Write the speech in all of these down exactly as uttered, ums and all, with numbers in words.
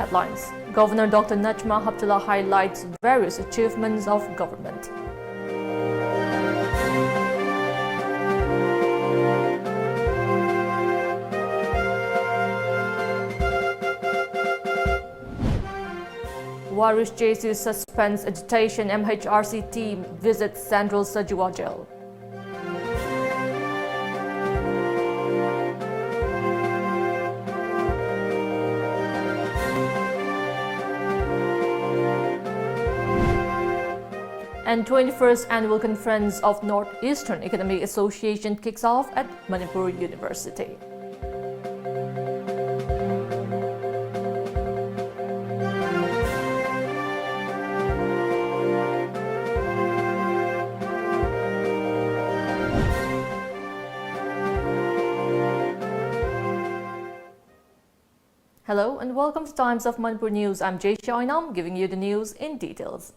headlines. Governor Doctor Najma Heptulla highlights various achievements of government. Waris J C suspends agitation, M H R C team visits Central Sajiwa Jail. And twenty-first Annual Conference of Northeastern Economic Association kicks off at Manipur University. Hello and welcome to Times of Manipur News. I'm Jay Oinam, giving you the news in details.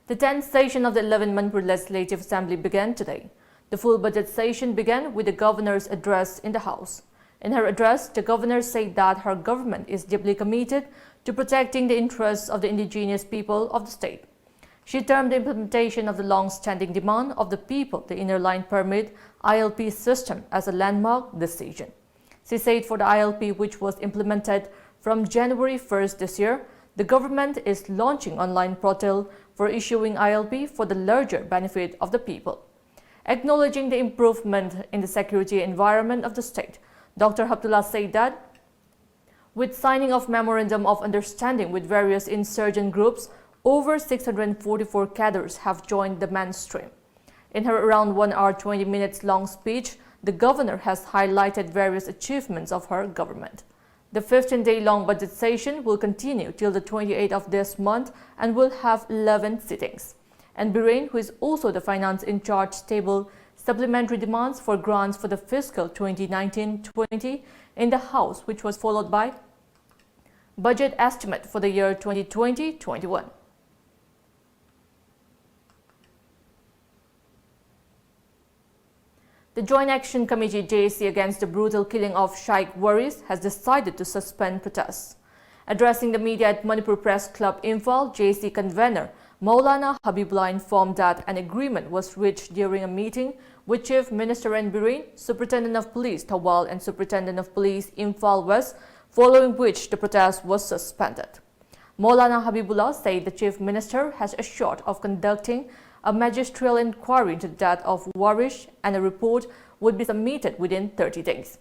The tenth session of the eleventh Manipur Legislative Assembly began today. The full budget session began with the governor's address in the House. In her address, the governor said that her government is deeply committed to protecting the interests of the indigenous people of the state. She termed the implementation of the long-standing demand of the people, the Inner Line Permit, I L P system, as a landmark decision. She said for the I L P, which was implemented from January first this year, the government is launching online portal for issuing I L P for the larger benefit of the people. Acknowledging the improvement in the security environment of the state, Doctor Heptulla said that with signing of memorandum of understanding with various insurgent groups, over six hundred forty-four cadres have joined the mainstream. In her around one hour, twenty minutes long speech, the governor has highlighted various achievements of her government. The fifteen-day long budget session will continue till the twenty-eighth of this month and will have eleven sittings. And Biren, who is also the finance in charge, tabled supplementary demands for grants for the fiscal twenty nineteen twenty in the House, which was followed by budget estimate for the year twenty twenty twenty-one. The Joint Action Committee, J A C, against the brutal killing of Sheikh Waris has decided to suspend protests. Addressing the media at Manipur Press Club Imphal, J A C convener Maulana Habibullah informed that an agreement was reached during a meeting with Chief Minister N Biren, Superintendent of Police Thoubal and Superintendent of Police Imphal West, following which the protest was suspended. Maulana Habibullah said the Chief Minister has assured of conducting a magisterial inquiry into the death of Warish and a report would be submitted within thirty days.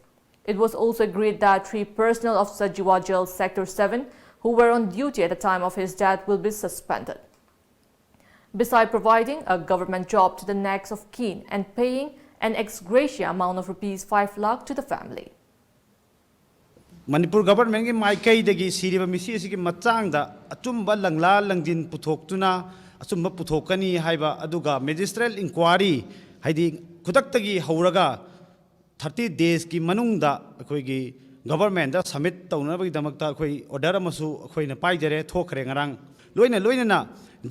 It was also agreed that three personnel of Sajiwa Jail Sector seven who were on duty at the time of his death will be suspended. Beside providing a government job to the next of kin and paying an ex gratia amount of rupees five lakh to the family. Manipur ꯒꯚꯔꯟꯃꯦꯟꯒꯤ ꯃꯥꯏꯀꯩꯗꯒꯤ ꯁꯤꯔꯤꯕ ꯃꯤꯁꯤ ꯑꯁꯤꯒꯤ ꯃꯇꯥꯡꯗ ꯑꯆꯨꯝꯕ ꯂꯪꯂꯥ ꯂꯪꯖꯤꯟ ꯄꯨꯊꯣꯛꯇꯨꯅ ꯑꯆꯨꯝꯕ ꯄꯨꯊꯣꯛꯀꯅꯤ ꯍꯥꯏꯕ, ꯑꯗꯨꯒ ꯃꯦꯖꯤꯁꯇ꯭ꯔꯦꯜ ꯏꯟꯀ꯭ꯋꯥꯔꯤ, ꯍꯥꯏꯗꯤ ꯈꯨꯗꯛꯇꯒꯤ ꯍꯧꯔꯒ ꯊꯥꯔꯇꯤ ꯗꯦꯖꯀꯤ ꯃꯅꯨꯡꯗ ꯑꯩꯈꯣꯏꯒꯤ ꯒꯚꯔꯟꯃꯦꯟꯗ ꯁꯕꯃꯤꯠ ꯇꯧꯅꯕꯒꯤꯗꯃꯛꯇ ꯑꯩꯈꯣꯏ ꯑꯣꯔꯗꯔ ꯑꯃꯁꯨ ꯑꯩꯈꯣꯏꯅ ꯄꯥꯏꯖꯔꯦ, ꯊꯣꯛꯈ꯭ꯔꯦ ꯉꯔꯥꯡ꯫ ꯂꯣꯏꯅ ꯂꯣꯏꯅꯅ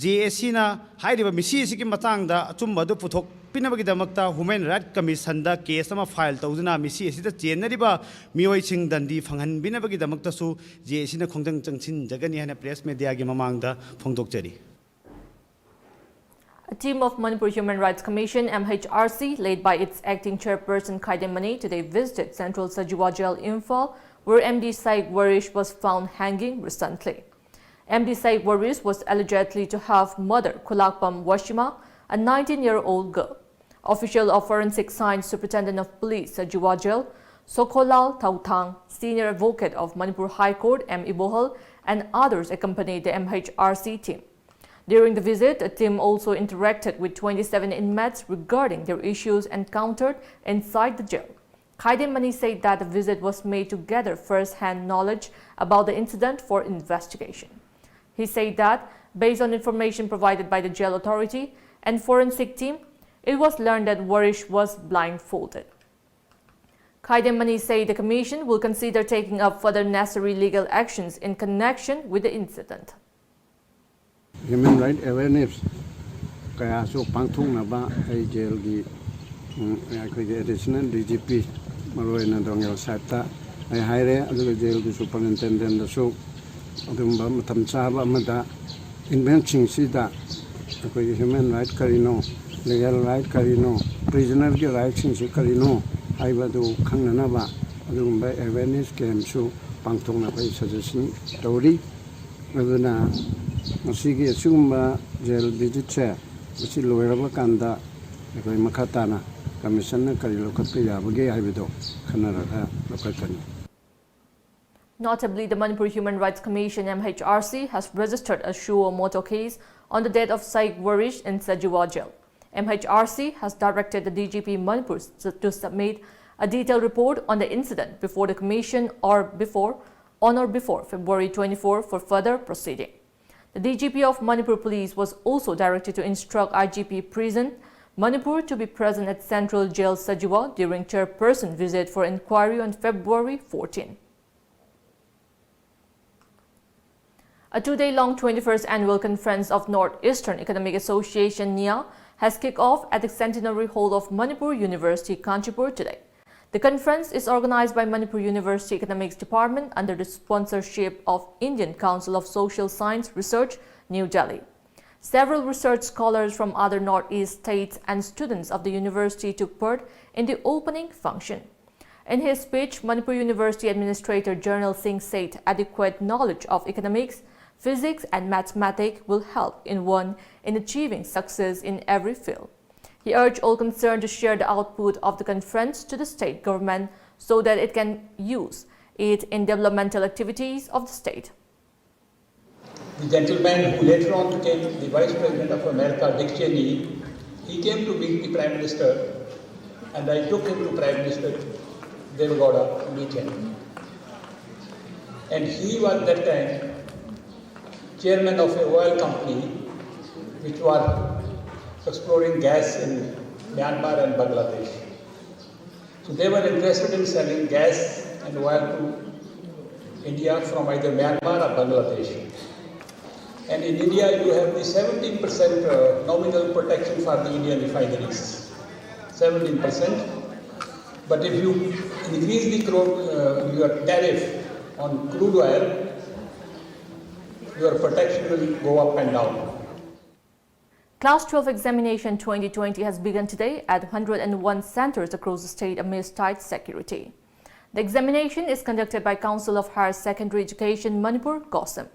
ꯖꯦ ꯑꯦ ꯁꯤꯅ ꯍꯥꯏꯔꯤꯕ ꯃꯤꯁꯤ ꯑꯁꯤꯒꯤ ꯃꯇꯥꯡꯗ ꯑꯆꯨꯝꯕ ꯑꯗꯨ ꯄꯨꯊꯣꯛꯄꯤꯅꯕꯒꯤꯗꯃꯛꯇ ꯍ꯭ꯌꯨꯃꯦꯟ ꯔꯥꯏꯠ ꯀꯃꯤꯁꯟꯗ ꯀꯦꯁ ꯑꯃ ꯐꯥꯏꯜ ꯇꯧꯗꯨꯅ ꯃꯤꯁꯤ ꯑꯁꯤꯗ ꯆꯦꯟꯅꯔꯤꯕ ꯃꯤꯑꯣꯏꯁꯤꯡ ꯗꯟꯗꯤ ꯐꯪꯍꯟꯕꯤꯅꯕꯒꯤꯗꯃꯛꯇꯁꯨ ꯖꯦ ꯑꯦ ꯁꯤꯅ ꯈꯣꯡꯖꯪ ꯆꯪꯁꯤꯟꯖꯒꯅꯤ ꯍꯥꯏꯅ ꯄ꯭ꯔꯦꯁ ꯃꯦꯗꯤꯌꯥꯒꯤ ꯃꯃꯥꯡꯗ ꯐꯣꯡꯗꯣꯛꯆꯔꯤ꯫ A team of Manipur Human Rights Commission, M H R C, led by its acting chairperson Khaidem Mani, today visited Central Sajiwa Jail, Imphal, where M D Saik Warish was found hanging recently. M D Saik Warish was allegedly to have murdered Khulakpam Washima, a nineteen-year-old girl. Official of Forensic Science Superintendent of Police, Sajiwa Jail, Sokholal Thauthang, Senior Advocate of Manipur High Court, M Ibohal, and others accompanied the M H R C team. During the visit, the team also interacted with twenty-seven inmates regarding their issues encountered inside the jail. Khaidem Mani said that the visit was made to gather first-hand knowledge about the incident for investigation. He said that, based on information provided by the jail authority and forensic team, it was learned that Warish was blindfolded. Khaidem Mani said the commission will consider taking up further necessary legal actions in connection with the incident. Human Rights Awareness ꯀꯌꯥꯁꯨ ꯄꯥꯡꯊꯣꯛꯅꯕ ꯑꯩ ꯖꯦꯜꯒꯤ, ꯎꯝ, ꯑꯩꯈꯣꯏꯒꯤ additional D G P, ꯃꯔꯨꯑꯣꯏꯅ ꯗꯣꯡꯒꯦꯜ ꯁꯥꯍꯦꯕꯇ ꯑꯩ ꯍꯥꯏꯔꯦ, ꯑꯗꯨꯒ ꯖꯦꯜꯒꯤ ꯁꯨꯄꯔꯤꯟꯇꯦꯟꯗꯦꯟꯗꯁꯨ ꯑꯗꯨꯒꯨꯝꯕ ꯃꯇꯝ ꯆꯥꯕ ꯑꯃꯗ inmateꯁꯤꯡꯁꯤꯗ ꯑꯩꯈꯣꯏꯒꯤ human right ꯀꯔꯤꯅꯣ, legal right ꯀꯔꯤꯅꯣ, prisonerꯒꯤ rightꯁꯤꯡꯁꯤ ꯀꯔꯤꯅꯣ ꯍꯥꯏꯕꯗꯨ ꯈꯪꯅꯅꯕ ꯑꯗꯨꯒꯨꯝꯕ awareness campꯁꯨ ꯄꯥꯡꯊꯣꯛꯅꯕ ꯑꯩ suggestion ꯇꯧꯔꯤ꯫ ꯑꯗꯨꯅ ꯃꯁꯤꯒꯤ ꯑꯁꯤꯒꯨꯝꯕ jail visitꯁꯦ ꯃꯁꯤ ꯂꯣꯏꯔꯕ ꯀꯥꯟꯗ ꯑꯩꯈꯣꯏ ꯃꯈꯥ ꯇꯥꯅ commissionꯅ ꯀꯔꯤ ꯂꯧꯈꯠꯄ ꯌꯥꯕꯒꯦ ꯍꯥꯏꯕꯗꯣ ꯈꯟꯅꯔꯒ ꯂꯧꯈꯠꯀꯅꯤ꯫ Notably, the Manipur Human Rights Commission, M H R C, has registered a suo motu case on the death of Saik Warish in Sajiwa Jail. M H R C has directed the D G P Manipur s- to submit a detailed report on the incident before the commission or before, on or before February twenty-four for further proceeding. The D G P of Manipur Police was also directed to instruct I G P Prison, Manipur, to be present at Central Jail Sajiwa during chairperson visit for inquiry on February fourteen. A two-day-long twenty-first Annual Conference of North Eastern Economic Association, NEA, has kicked off at the Centenary Hall of Manipur University, Kanchanpur, today. The conference is organized by Manipur University Economics Department under the sponsorship of Indian Council of Social Science Research, New Delhi. Several research scholars from other Northeast states and students of the university took part in the opening function. In his speech, Manipur University Administrator Jernal Singh said adequate knowledge of economics, physics, and mathematics will help in one in achieving success in every field. He urged all concerned to share the output of the conference to the state government so that it can use it in developmental activities of the state. The gentleman who later on became the Vice President of America, Dick Cheney, he came to meet the Prime Minister, and I took him to Prime Minister Deve Gowda to meet him. And he was that time chairman of a oil company which was exploring gas in Myanmar and Bangladesh. So they were interested in selling gas and oil to India from either Myanmar or Bangladesh. And in India, you have the seventeen percent uh, nominal protection for the Indian refineries. seventeen percent. But if you increase the crude, uh, your tariff on crude oil, Your protection will go up and down. Class twelve examination twenty twenty has begun today at one hundred and one centers across the state amidst tight security. The examination is conducted by Council of Higher Secondary Education Manipur, COHSEM.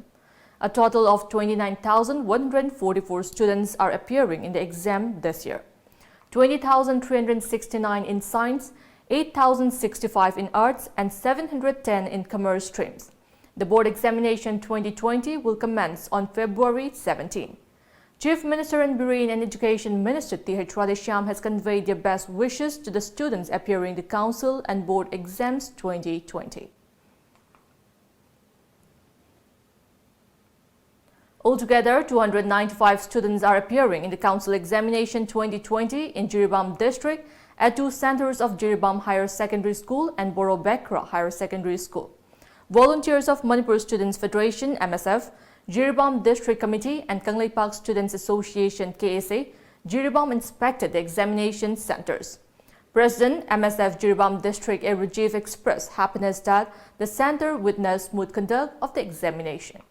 A total of twenty-nine thousand one hundred forty-four students are appearing in the exam this year. Twenty thousand three hundred sixty-nine in science, eight thousand sixty-five in arts, and seven hundred ten in commerce streams. The board examination twenty twenty will commence on February seventeen. Chief Minister and Biren and Education Minister T H Radheshyam has conveyed their best wishes to the students appearing the council and board exams twenty twenty. Altogether, two hundred ninety-five students are appearing in the council examination twenty twenty in Jiribam district at two centers of Jiribam Higher Secondary School and Borobekra Higher Secondary School. Volunteers of Manipur Students Federation, M S F, Jiribam District Committee and Kangleipak Students Association, K S A, Jiribam inspected the examination centers. President, M S F Jiribam District, A Rajiv, expressed happiness that the center witnessed smooth conduct of the examination.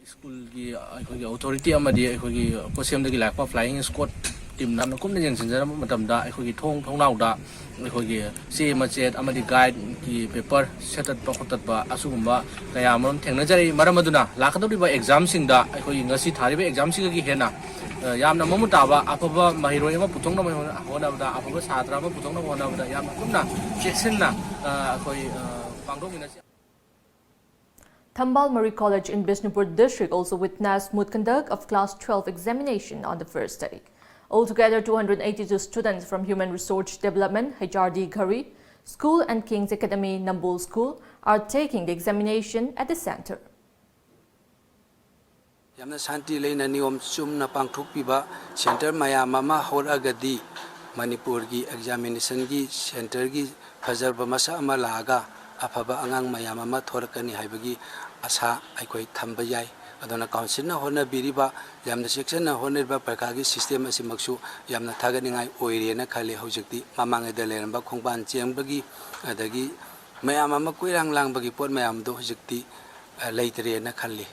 ꯁ꯭ꯀꯨꯜꯒꯤ ꯑꯩꯈꯣꯏꯒꯤ authority ꯑꯃꯗꯤ ꯑꯩꯈꯣꯏꯒꯤ ꯀꯣꯁꯦꯝꯗꯒꯤ ꯂꯥꯛꯄ flying Scott ꯇꯤꯝꯅ ꯌꯥꯝꯅ ꯀꯨꯞꯅ ꯌꯦꯡꯁꯤꯟꯖꯔꯝꯕ ꯃꯇꯝꯗ ꯑꯩꯈꯣꯏꯒꯤ ꯊꯣꯡ ꯊꯣꯡꯅꯥꯎꯗ ꯑꯩꯈꯣꯏꯒꯤ ꯆꯦ ꯃꯆꯦꯠ ꯑꯃꯗꯤ ꯒꯥꯏꯗꯀꯤ ꯄꯦꯄꯔ ꯁꯦꯠꯇꯠꯄ ꯈꯣꯠꯇꯠꯄ ꯑꯁꯤꯒꯨꯝꯕ ꯀꯌꯥ ꯑꯃꯔꯣꯝ ꯊꯦꯡꯅꯖꯔꯛꯏ꯫ ꯃꯔꯝ ꯑꯗꯨꯅ ꯂꯥꯛꯀꯗꯧꯔꯤꯕ ꯑꯦꯛꯖꯥꯝꯁꯤꯡꯗ ꯑꯩꯈꯣꯏꯒꯤ ꯉꯁꯤ ꯊꯥꯔꯤꯕ ꯑꯦꯛꯖꯥꯝꯁꯤꯡꯗꯒꯤ ꯍꯦꯟꯅ ꯌꯥꯝꯅ ꯃꯃꯨꯠ ꯇꯥꯕ ꯑꯐꯕ ꯃꯍꯩꯔꯣꯏ ꯑꯃ ꯄꯨꯊꯣꯛꯅꯕ ꯍꯣꯠꯅꯕꯗ, ꯑꯐꯕ ꯁꯥꯇ꯭ꯔ ꯑꯃ ꯄꯨꯊꯣꯛꯅꯕ ꯍꯣꯠꯅꯕꯗ ꯌꯥꯝꯅ ꯀꯨꯞꯅ ꯆꯦꯛꯁꯤꯟꯅ ꯑꯩꯈꯣꯏ ꯄꯥꯡꯊꯣꯛꯃꯤꯟꯅꯁꯤ꯫ Thambal Mari College in Bishnupur district also witnessed smooth conduct of class twelve examination on the first day. Altogether, two hundred eighty-two students from Human Resource Development, H R D Ghari School and King's Academy, Nambol School, are taking the examination at the center. ꯌꯥꯝꯅ ꯁꯥꯟꯇꯤ ꯂꯩꯅ ꯅꯤꯌꯣꯝ ꯆꯨꯝꯅ ꯄꯥꯡꯊꯣꯛꯄꯤꯕ centre ꯃꯌꯥꯝ ꯑꯃ ꯍꯧꯔꯛꯑꯒꯗꯤ ꯃꯅꯤꯄꯨꯔꯒꯤ ꯑꯦꯛꯖꯥꯃꯤꯅꯦꯁꯟꯒꯤ ꯁꯦꯟꯇꯔꯒꯤ ꯐꯖꯕ ꯃꯁꯛ ꯑꯃ ꯂꯥꯛꯑꯒ ꯑꯐꯕ ꯑꯉꯥꯡ ꯃꯌꯥꯝ ꯑꯃ ꯊꯣꯔꯛꯀꯅꯤ ꯍꯥꯏꯕꯒꯤ ꯑꯁꯥ ꯑꯩꯈꯣꯏ ꯊꯝꯕ ꯌꯥꯏ꯫ ꯑꯗꯨꯅ ꯀꯥꯎꯟꯁꯤꯜꯅ ꯍꯣꯠꯅꯕꯤꯔꯤꯕ, ꯌꯥꯝꯅ ꯆꯦꯛꯁꯤꯟꯅ ꯍꯣꯠꯅꯔꯤꯕ ꯄꯔꯤꯈꯥꯒꯤ ꯁꯤꯁꯇꯦꯝ ꯑꯁꯤꯃꯛꯁꯨ ꯌꯥꯝꯅ ꯊꯥꯒꯠꯅꯤꯡꯉꯥꯏ ꯑꯣꯏꯔꯦꯅ ꯈꯜꯂꯤ꯫ ꯍꯧꯖꯤꯛꯇꯤ ꯃꯃꯥꯡꯉꯩꯗ ꯂꯩꯔꯝꯕ ꯈꯣꯡꯕꯥꯟ ꯆꯦꯟꯕꯒꯤ ꯑꯗꯒꯤ ꯃꯌꯥꯝ ꯑꯃ ꯀꯣꯏꯔꯥꯡ ꯂꯥꯡꯕꯒꯤ ꯄꯣꯠ ꯃꯌꯥꯝꯗꯣ ꯍꯧꯖꯤꯛꯇꯤ ꯑ, ꯂꯩꯇ꯭ꯔꯦꯅ ꯈꯜꯂꯤ꯫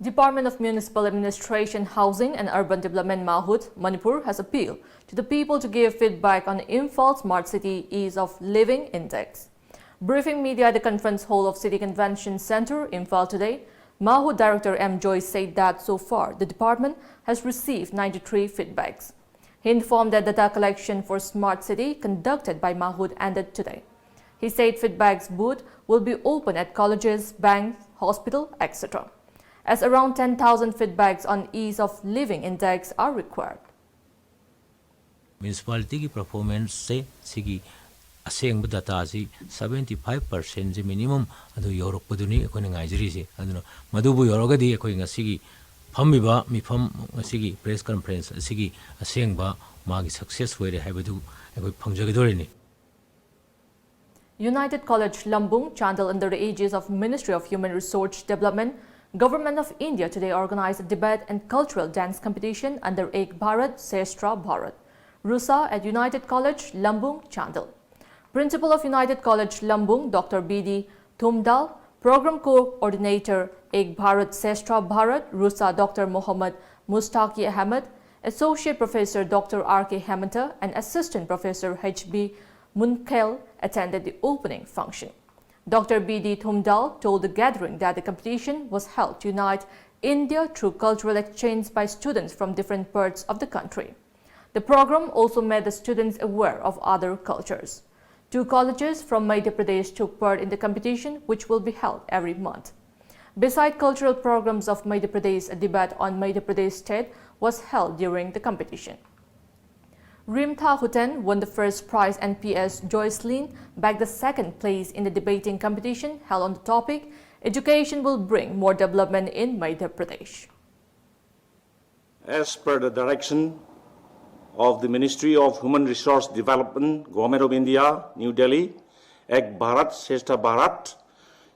Department of Municipal Administration, Housing and Urban Development, MAHUD, Manipur has appealed to the people to give feedback on Imphal Smart City Ease of Living Index. Briefing media at the conference hall of City Convention Centre, Imphal today, MAHUD Director M Joy said that so far the department has received ninety-three feedbacks. He informed that data collection for Smart City conducted by MAHUD ended today. He said feedbacks booth will be open at colleges, banks, hospital, et cetera, as around ten thousand feedbacks on ease of living index are required. Municipalityꯒꯤ performanceꯁꯦ, ꯁꯤꯒꯤ ꯑꯁꯦꯡꯕ dataꯁꯤ seventy five percentꯁꯦ minimum ꯑꯗꯨ ꯌꯧꯔꯛꯄꯗꯨꯅꯤ ꯑꯩꯈꯣꯏꯅ ꯉꯥꯏꯖꯔꯤꯁꯦ꯫ ꯑꯗꯨꯅ ꯃꯗꯨꯕꯨ ꯌꯧꯔꯒꯗꯤ ꯑꯩꯈꯣꯏ ꯉꯁꯤꯒꯤ ꯐꯝꯃꯤꯕ ꯃꯤꯐꯝ, ꯉꯁꯤꯒꯤ press conference ꯑꯁꯤꯒꯤ ꯑꯁꯦꯡꯕ ꯃꯥꯒꯤ success ꯑꯣꯏꯔꯦ ꯍꯥꯏꯕꯗꯨ ꯑꯩꯈꯣꯏ ꯐꯪꯖꯒꯗꯣꯔꯤꯅꯤ꯫ United College Lambung, Chandel, under the aegis of Ministry of Human Resource Development, Government of India, today organized a debate and cultural dance competition under Ek Bharat Shrestha Bharat, RUSA, at United College Lambung, Chandel. Principal of United College Lambung, Doctor B D Thumdal, Program Coordinator, Ek Bharat Shrestha Bharat, RUSA, Doctor Mohammad Mustaki Ahmed, Associate Professor Doctor R K Hemanta, and Assistant Professor H B Munkel attended the opening function. Doctor B D Thumdal told the gathering that the competition was held to unite India through cultural exchange by students from different parts of the country. The program also made the students aware of other cultures. Two colleges from Madhya Pradesh took part in the competition, which will be held every month. Beside cultural programs of Madhya Pradesh, a debate on Madhya Pradesh state was held during the competition. Rimtha Huten won the first prize and P S Joycelyn bagged the second place in the debating competition held on the topic, Education Will Bring More Development in Madhya Pradesh. As per the direction of the Ministry of Human Resource Development, Government of India, New Delhi, Ek Bharat Shrestha Bharat,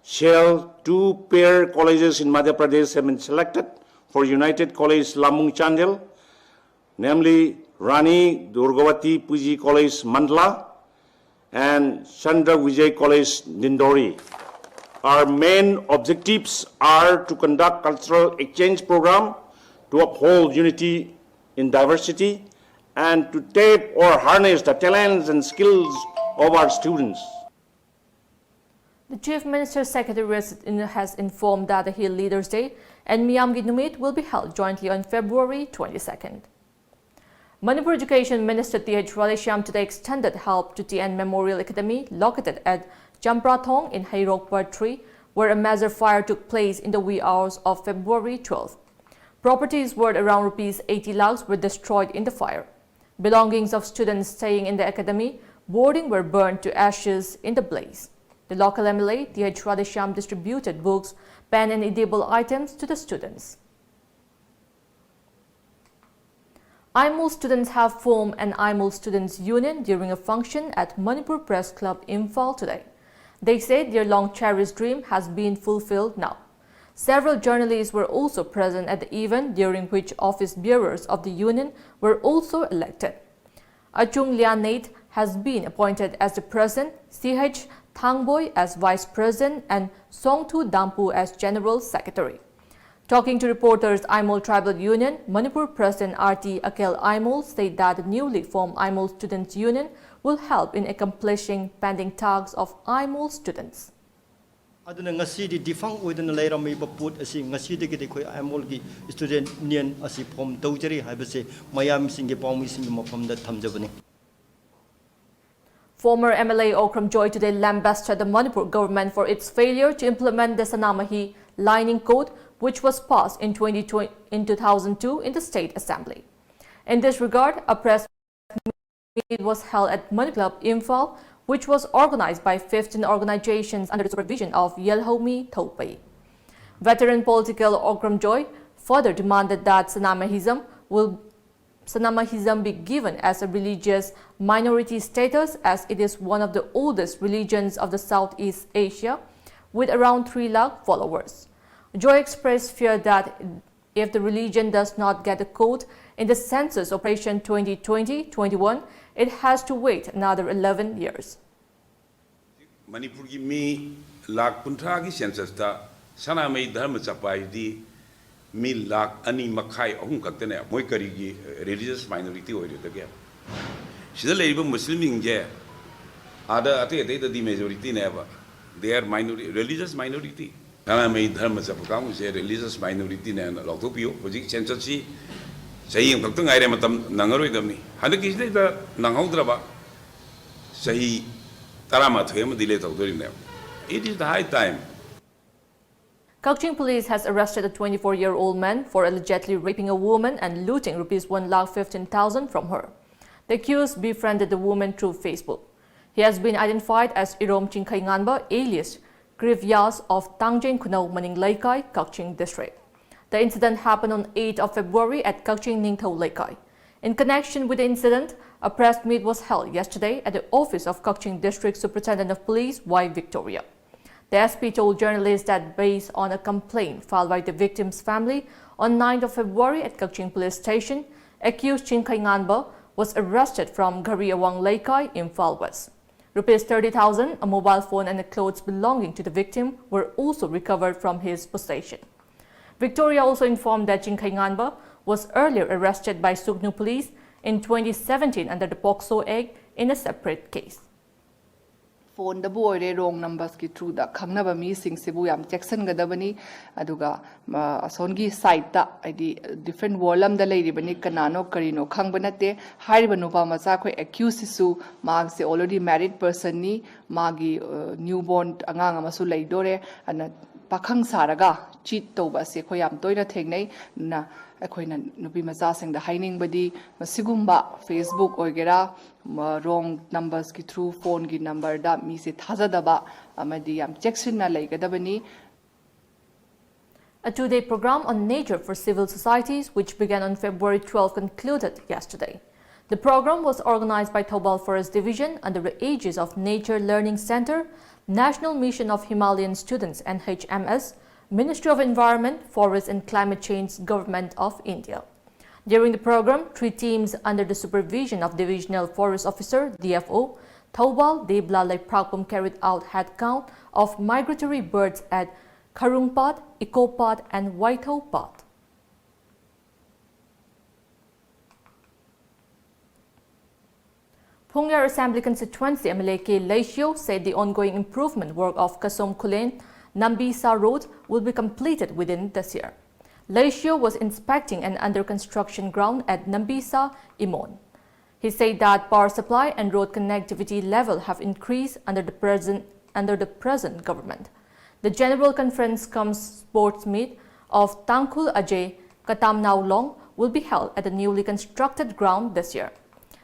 shall two pair colleges in Madhya Pradesh have been selected for United College Lambung Chandel, namely Rani Durgavati Puji College Mandla and Chandra Vijay College Dindori. Our main objectives are to conduct cultural exchange program, to uphold unity in diversity, and to tap or harness the talents and skills of our students. The Chief Minister's Secretariat has informed that the Hill Leaders' Day and ꯃꯤꯌꯥꯝꯒꯤ ꯅꯨꯃꯤꯠ will be held jointly on February twenty-second. Manipur Education Minister Th Radheshyam today extended help to T N Memorial Academy located at Champrathong in Heirokpar three, where a major fire took place in the wee hours of February twelfth. Properties worth around rupees eighty lakhs were destroyed in the fire. Belongings of students staying in the academy boarding were burned to ashes in the blaze. The local M L A, Th Radheshyam, distributed books, pen and edible items to the students. Aimol students have formed an Aimol Students Union during a function at Manipur Press Club, Imphal today. They say their long cherished dream has been fulfilled now. Several journalists were also present at the event, during which office bearers of the union were also elected. Achung Lianate has been appointed as the president, Ch Thangboi as vice president, and Songthu Dampu as general secretary. Talking to reporters, Aimol Tribal Union Manipur President R T Akel Aimol said that the newly formed Aimol Students Union will help in accomplishing pending tasks of Aimol students. ꯑꯗꯨꯅ ꯉꯁꯤꯗꯤ defunct ꯑꯣꯏꯗꯅ ꯂꯩꯔꯝꯃꯤꯕ ꯄꯣꯠ ꯑꯁꯤ ꯉꯁꯤꯗꯒꯤꯗꯤ ꯑꯩꯈꯣꯏ ꯑꯥꯏꯃꯣꯜꯒꯤ student union ꯑꯁꯤ form ꯇꯧꯖꯔꯤ ꯍꯥꯏꯕꯁꯤ ꯃꯌꯥꯝꯁꯤꯡꯒꯤ ꯄꯥꯎꯃꯤꯁꯤꯡꯒꯤ ꯃꯐꯝꯗ ꯊꯝꯖꯕꯅꯤ꯫ Former M L A Okram Joy today lambasted the Manipur government for its failure to implement the Sanamahi Lining Code, which was passed in twenty twenty, in two thousand two in the State Assembly. In this regard, a press meet was held at Manipur Club, Imphal, which was organized by fifteen organizations under the supervision of Yelhomi Thoupei. Veteran political Okram Joy further demanded that Sanamahism will Sanamahism be given as a religious minority status, as it is one of the oldest religions of the Southeast Asia, with around three lakh followers. Joy expressed fear that if the religion does not get a code in the census operation twenty twenty twenty-one, it has to wait another eleven years. ꯃꯅꯤꯄꯨꯔꯒꯤ ꯃꯤ ꯂꯥꯛ ꯀꯨꯟꯊ꯭ꯔꯥꯒꯤ ꯁꯦꯟꯁꯁꯇ ꯁꯅꯥꯃꯍꯤ ꯙꯔꯃ ꯆꯠꯄ ꯍꯥꯏꯗꯤ ꯃꯤ ꯂꯥꯛ ꯑꯅꯤ ꯃꯈꯥꯏ, ꯑꯍꯨꯝ ꯈꯛꯇꯅꯦ꯫ ꯃꯣꯏ ꯀꯔꯤꯒꯤ ꯔꯤꯂꯤꯖꯁ ꯃꯥꯏꯅꯣꯔꯤꯇꯤ ꯑꯣꯏꯔꯣꯏꯗꯒꯦ? ꯁꯤꯗ ꯂꯩꯔꯤꯕ ꯃꯨꯁꯂꯤꯝꯁꯤꯡꯁꯦ ꯑꯥꯗ ꯑꯇꯩ ꯑꯇꯩꯗꯗꯤ ꯃꯦꯖꯣꯔꯤꯇꯤꯅꯦꯕ꯫ They are minority, religious minority. ꯁꯅꯥꯃꯍꯤ ꯙꯔꯃ ꯆꯠꯄ ꯀꯥꯡꯕꯨꯁꯦ ꯔꯤꯂꯤꯖꯁ ꯃꯥꯏꯅꯣꯔꯤꯇꯤꯅꯦꯅ ꯂꯥꯎꯊꯣꯛꯄꯤꯌꯨ꯫ ꯍꯧꯖꯤꯛ ꯁꯦꯟꯁꯁꯁꯤ ꯆꯍꯤ ꯑꯃꯈꯛꯇ ꯉꯥꯏꯔꯦ, ꯃꯇꯝ ꯅꯪꯉꯔꯣꯏꯗꯕꯅꯤ꯫ ꯍꯟꯗꯛꯀꯤꯁꯤꯗꯩꯗ ꯅꯪꯍꯧꯗ꯭ꯔꯕ ꯆꯍꯤ ꯇꯔꯥꯃꯥꯊꯣꯏ ꯑꯃ ꯗꯤꯂꯦ ꯇꯧꯗꯣꯔꯤꯕꯅꯦꯕ꯫ It is the high time. Kakching police has arrested a twenty-four-year-old man for allegedly raping a woman and looting rupees one lakh fifteen thousand from her. The accused befriended the woman through Facebook. He has been identified as Irom Chingkhai Nganba, alias Grivyas of Tangjeng Khunau, Maning Leikai, Kakching District. The incident happened on eighth of February at Kakching Ningthou Leikai. In connection with the incident, a press meet was held yesterday at the office of Kakching District Superintendent of Police Y Victoria. The S P told journalists that based on a complaint filed by the victim's family on ninth of February at Kakching Police Station, accused Chingkhai Nganba was arrested from Ghariawang Leikai, Imphal West. Rupees thirty thousand, a mobile phone and the clothes belonging to the victim were also recovered from his possession. Victoria also informed that Chingkhai Nganba was earlier arrested by Sugnu police in twenty seventeen under the POCSO Act in a separate case. ꯐꯣꯟꯗꯕꯨ ꯑꯣꯏꯔꯦ, ꯔꯣꯡ ꯅꯝꯕꯔꯁꯀꯤ ꯊ꯭ꯔꯨꯗ ꯈꯪꯅꯕ ꯃꯤꯁꯤꯡꯁꯤꯕꯨ ꯌꯥꯝ ꯆꯦꯛꯁꯤꯟꯒꯗꯕꯅꯤ꯫ ꯑꯗꯨꯒ ꯑꯁꯣꯝꯒꯤ ꯁꯥꯏꯠꯇ, ꯍꯥꯏꯗꯤ different world ꯑꯃꯗ ꯂꯩꯔꯤꯕꯅꯤ, ꯀꯅꯥꯅꯣ ꯀꯔꯤꯅꯣ ꯈꯪꯕ ꯅꯠꯇꯦ꯫ ꯍꯥꯏꯔꯤꯕ ꯅꯨꯄꯥ ꯃꯆꯥ ꯑꯩꯈꯣꯏ ꯑꯦꯀ꯭ꯌꯨꯁꯁꯤꯁꯨ ꯃꯥꯁꯦ ꯑꯣꯜꯔꯦꯗꯤ ꯃꯦꯔꯤꯠ ꯄꯔꯁꯟꯅꯤ, ꯃꯥꯒꯤ ꯅ꯭ꯌꯨ ꯕꯣꯔꯟ ꯑꯉꯥꯡ ꯑꯃꯁꯨ ꯂꯩꯗꯣꯔꯦ꯫ ꯑꯗꯨꯅ ꯄꯥꯈꯪ ꯁꯥꯔꯒ ꯆꯤꯠ ꯇꯧꯕ ꯑꯁꯦ ꯑꯩꯈꯣꯏ ꯌꯥꯝ ꯇꯣꯏꯅ ꯊꯦꯡꯅꯩ꯫ ꯑꯗꯨꯅ ꯑꯩꯈꯣꯏꯅ ꯅꯨꯄꯤ ꯃꯆꯥꯁꯤꯡꯗ ꯍꯥꯏꯅꯤꯡꯕꯗꯤ, ꯃꯁꯤꯒꯨꯝꯕ ꯐꯦꯁꯕꯨꯛ ꯑꯣꯏꯒꯦꯔꯥ, ꯔꯣꯡ ꯅꯝꯕꯔꯁꯀꯤ ꯊ꯭ꯔꯨ ꯐꯣꯟꯒꯤ ꯅꯝꯕꯔꯗ ꯃꯤꯁꯦ ꯊꯥꯖꯗꯕ ꯑꯃꯗꯤ ꯌꯥꯝ ꯆꯦꯛꯁꯤꯟꯅ ꯂꯩꯒꯗꯕꯅꯤ꯫ A two-day program on nature for civil societies, which began on February twelfth, concluded yesterday. The program was organized by Thoubal Forest Division under the aegis of Nature Learning Center, National Mission of Himalayan Students, N H M S, Ministry of Environment, Forest and Climate Change, Government of India. During the program, three teams under the supervision of Divisional Forest Officer, D F O, Thoubal, Deblal Leiphrapum carried out head count of migratory birds at Kharungpat, Eco Park and Waithou Park. Phungyar Assembly Constituency M L A K Leishiu said the ongoing improvement work of Kasom Khullen Nambisa Road will be completed within this year. Leishiu was inspecting an under construction ground at Nambisa Imon. He said that power supply and road connectivity level have increased under the present, under the present government. The General Conference cum sports meet of Tangkhul Ajay Katamnao Long will be held at the newly constructed ground this year.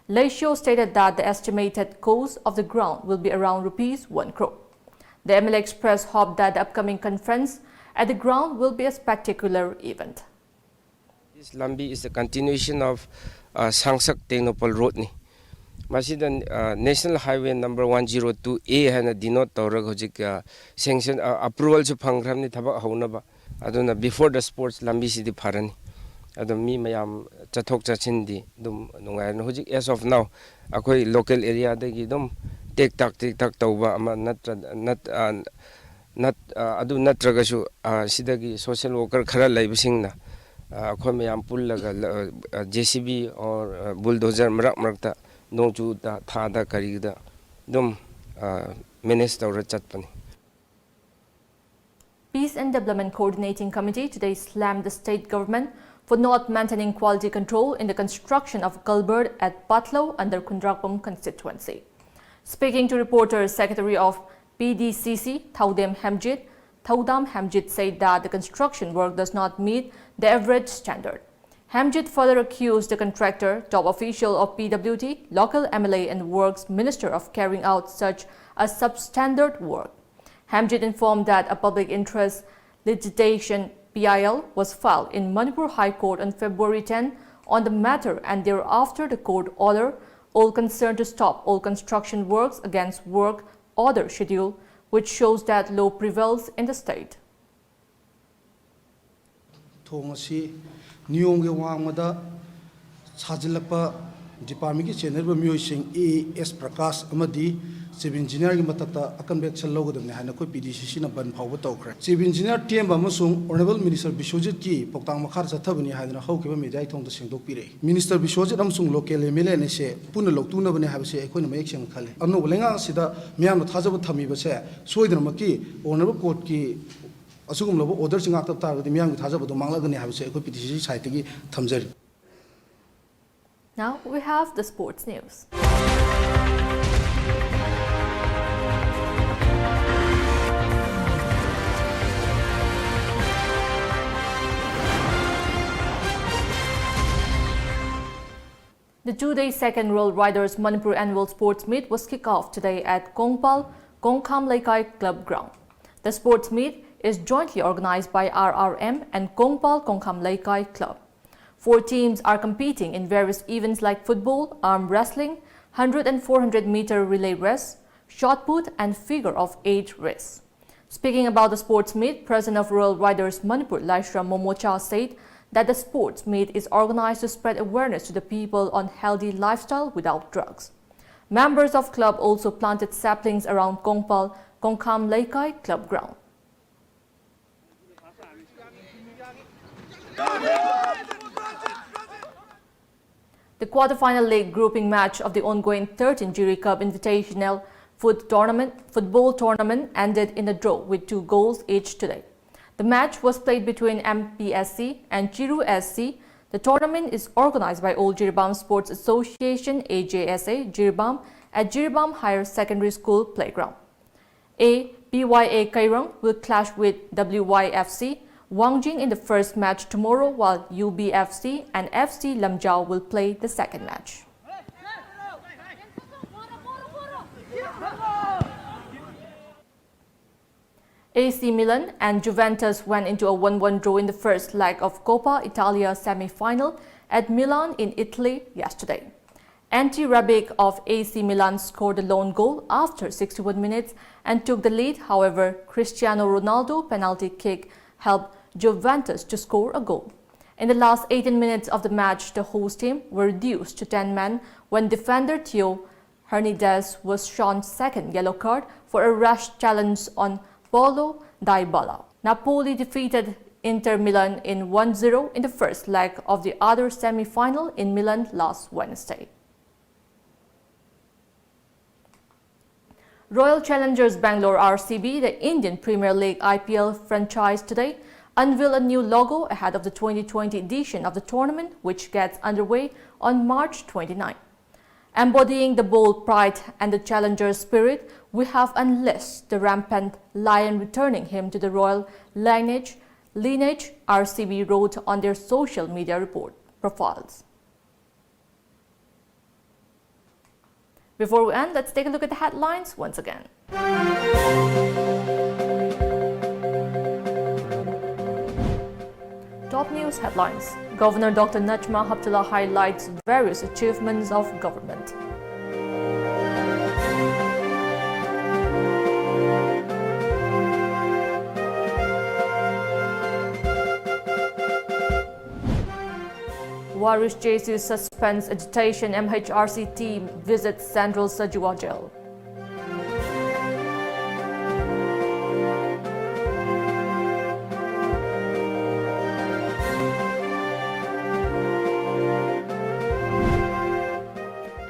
Leishiu stated that the estimated cost of the ground will be around rupees one crore. The M L A expressed hope that the upcoming conference at the ground will be a spectacular event. This lambi is the continuation of uh, Sangsak Tengnoupal Road ꯅꯤ꯫ ꯃꯁꯤꯗ uh, National Highway number one zero two A ꯍꯥꯏꯅ denote ꯇꯧꯔꯒ ꯍꯧꯖꯤꯛ uh, sanction uh, approvalꯁꯨ ꯐꯪꯈ꯭ꯔꯕꯅꯤ ꯊꯕꯛ ꯍꯧꯅꯕ꯫ ꯑꯗꯨꯅ before the sports ꯂꯝꯕꯤꯁꯤꯗꯤ ꯐꯔꯅꯤ꯫ ꯑꯗꯨ ꯃꯤ ꯃꯌꯥꯝ ꯆꯠꯊꯣꯛ ꯆꯠꯁꯤꯟꯗꯤ ꯑꯗꯨꯝ ꯅꯨꯡꯉꯥꯏꯔꯅꯤ꯫ ꯍꯧꯖꯤꯛ as of now ꯑꯩꯈꯣꯏ local areaꯗꯒꯤ ꯑꯗꯨꯝ ꯇꯦꯛ ꯇꯥꯛ ꯇꯦꯛ ꯇꯥꯛ ꯇꯧꯕ ꯑꯃ ꯅꯠꯇ꯭ꯔ ꯅꯠ ꯑ, ꯅꯠ ꯑ, ꯑꯗꯨ ꯅꯠꯇ꯭ꯔꯒꯁꯨ ꯑ, ꯁꯤꯗꯒꯤ social worker ꯈꯔ ꯂꯩꯕꯁꯤꯡꯅ ꯑ, ꯑꯩꯈꯣꯏ ꯃꯌꯥꯝ ꯄꯨꯜꯂꯒ J C B or bulldozer ꯃꯔꯛ ꯃꯔꯛꯇ ꯅꯣꯡꯖꯨ ꯊꯥꯗ ꯀꯔꯤꯗ ꯑꯗꯨꯝ manage ꯇꯧꯔ ꯆꯠꯄꯅꯤ꯫ Peace and Development Coordinating Committee today slammed the state government for not maintaining quality control in the construction of culvert at Patlou under Khundrakpum constituency. Speaking to reporters, Secretary of P D C C, Thaudem Hemjit, Thaudam Hemjit said that the construction work does not meet the average standard. Hemjit further accused the contractor, top official of P W D, local M L A and works minister of carrying out such a substandard work. Hemjit informed that a public interest litigation, P I L, was filed in Manipur High Court on February ten on the matter, and thereafter the court ordered all concerned to stop all construction works against work order schedule, which shows that law prevails in the state. ꯊꯣꯡ ꯑꯁꯤ ꯅꯤꯌꯣꯝꯒꯤ ꯋꯥꯡꯃꯗ ꯁꯥꯖꯤꯜꯂꯛꯄ ꯗꯤꯄꯥꯔꯠꯃꯦꯟꯒꯤ ꯆꯦꯟꯅꯔꯤꯕ ꯃꯤꯑꯣꯏꯁꯤꯡ A S Prakash ꯑꯃꯗꯤ chief ꯏꯟꯖꯤꯅꯤꯌꯥꯔꯒꯤ ꯃꯊꯛꯇ ꯑꯀꯟꯕ action ꯂꯧꯒꯗꯕꯅꯤ ꯍꯥꯏꯅ ꯑꯩꯈꯣꯏ ꯄꯤ ꯗꯤ ꯁꯤ ꯁꯤꯅ ꯕꯟ ꯐꯥꯎꯕ ꯇꯧꯈ꯭ꯔꯦ꯫ ꯆꯤꯐ ꯏꯟꯖꯤꯅꯤꯌꯥꯔ ꯇꯦꯝꯕ ꯑꯃꯁꯨꯡ ꯑꯣꯅꯔꯦꯕꯜ ꯃꯤꯅꯤꯁꯇꯔ ꯕꯤꯁ꯭ꯋꯖꯤꯠꯀꯤ ꯄꯥꯎꯇꯥꯛ ꯃꯈꯥꯗ ꯆꯠꯊꯕꯅꯤ ꯍꯥꯏꯗꯨꯅ ꯍꯧꯈꯤꯕ ꯃꯤꯗꯤꯌꯥꯒꯤ ꯊꯣꯡꯗ ꯁꯦꯡꯗꯣꯛꯄꯤꯔꯛꯏ꯫ ꯃꯤꯅꯤꯁꯇꯔ ꯕꯤꯁ꯭ꯋꯖꯤꯠ ꯑꯃꯁꯨꯡ ꯂꯣꯀꯦꯜ ꯑꯦꯝ ꯑꯦꯜ ꯑꯦ ꯑꯅꯤꯁꯦ ꯄꯨꯟꯅ ꯂꯧꯇꯨꯅꯕꯅꯤ ꯍꯥꯏꯕꯁꯦ ꯑꯩꯈꯣꯏꯅ ꯃꯌꯦꯛ ꯁꯦꯡꯅ ꯈꯜꯂꯤ꯫ ꯑꯅꯧꯕ ꯂꯩꯉꯥꯛ ꯑꯁꯤꯗ ꯃꯤꯌꯥꯝꯅ ꯊꯥꯖꯕ ꯊꯝꯃꯤꯕꯁꯦ ꯁꯣꯏꯗꯅꯃꯛꯀꯤ ꯑꯣꯅꯔꯦꯕꯜ ꯀꯣꯔꯠꯀꯤ ꯑꯁꯤꯒꯨꯝꯂꯕ ꯑꯣꯔꯗꯔꯁꯤꯡ ꯉꯥꯛꯇ ꯇꯥꯔꯒꯗꯤ ꯃꯤꯌꯥꯝꯒꯤ ꯊꯥꯖꯕꯗꯣ ꯃꯥꯡꯂꯛꯀꯅꯤ ꯍꯥꯏꯕꯁꯦ ꯑꯩꯈꯣꯏ ꯄꯤ ꯗꯤ ꯁꯤ ꯁꯤ ꯁꯥꯏꯠꯇꯒꯤ ꯊꯝꯖꯔꯤ꯫ Now we have the sports news. The two-day second Rural Riders Manipur Annual Sports Meet was kicked off today at Kongpal Kongkham Leikai Club ground. The sports meet is jointly organized by R R M and Kongpal Kongkham Leikai Club. Four teams are competing in various events like football, arm wrestling, hundred and four hundred meter relay race, shot put, and figure of eight race. Speaking about the sports meet, President of Rural Riders Manipur, Laishram Momocha, said that the sports meet is organized to spread awareness to the people on healthy lifestyle without drugs. Members of club also planted saplings around Kongpal Kongkham Leikai club ground. The quarter-final leg grouping match of the ongoing thirteenth Jiri Cup Invitational Foot Tournament, Football Tournament ended in a draw with two goals each today. The match was played between M P S C and Chiru S C. The tournament is organized by All Jiribam Sports Association, A J S A, Jiribam at Jiribam Higher Secondary School playground. A P Y A Kairung will clash with W Y F C Wangjing in the first match tomorrow, while U B F C and F C Lamjao will play the second match. A C Milan and Juventus went into a one one draw in the first leg of Coppa Italia semi-final at Milan in Italy yesterday. Ante Rebic of A C Milan scored a lone goal after sixty-one minutes and took the lead. However, Cristiano Ronaldo penalty kick helped Juventus to score a goal. In the last eighteen minutes of the match, the host team were reduced to ten men when defender Theo Hernandez was shown second yellow card for a rash challenge on Paulo Dybala. Napoli defeated Inter Milan in one zero in the first leg of the other semi-final in Milan last Wednesday. Royal Challengers Bangalore, R C B, the Indian Premier League, I P L franchise, today unveiled a new logo ahead of the twenty twenty edition of the tournament, which gets underway on March twenty-ninth. Embodying the bold pride and the challenger spirit, we have unleashed the rampant lion, returning him to the royal lineage, lineage, R C B wrote on their social media report profiles. Before we end, let's take a look at the headlines once again. Top news headlines. Governor Doctor Najma Heptulla highlights various achievements of government. Waris J C suspends agitation, M H R C team visits Central Sajua Jail.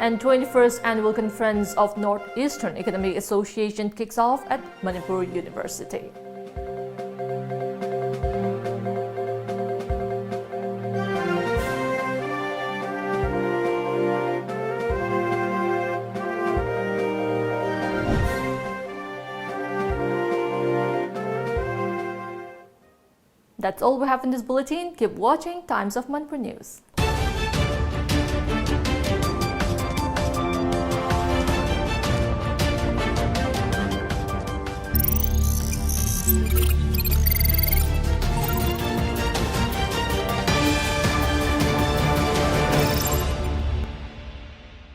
And twenty-first Annual Conference of Northeastern Economic Association kicks off at Manipur University. That's all we have in this bulletin. Keep watching Times of Manipur News.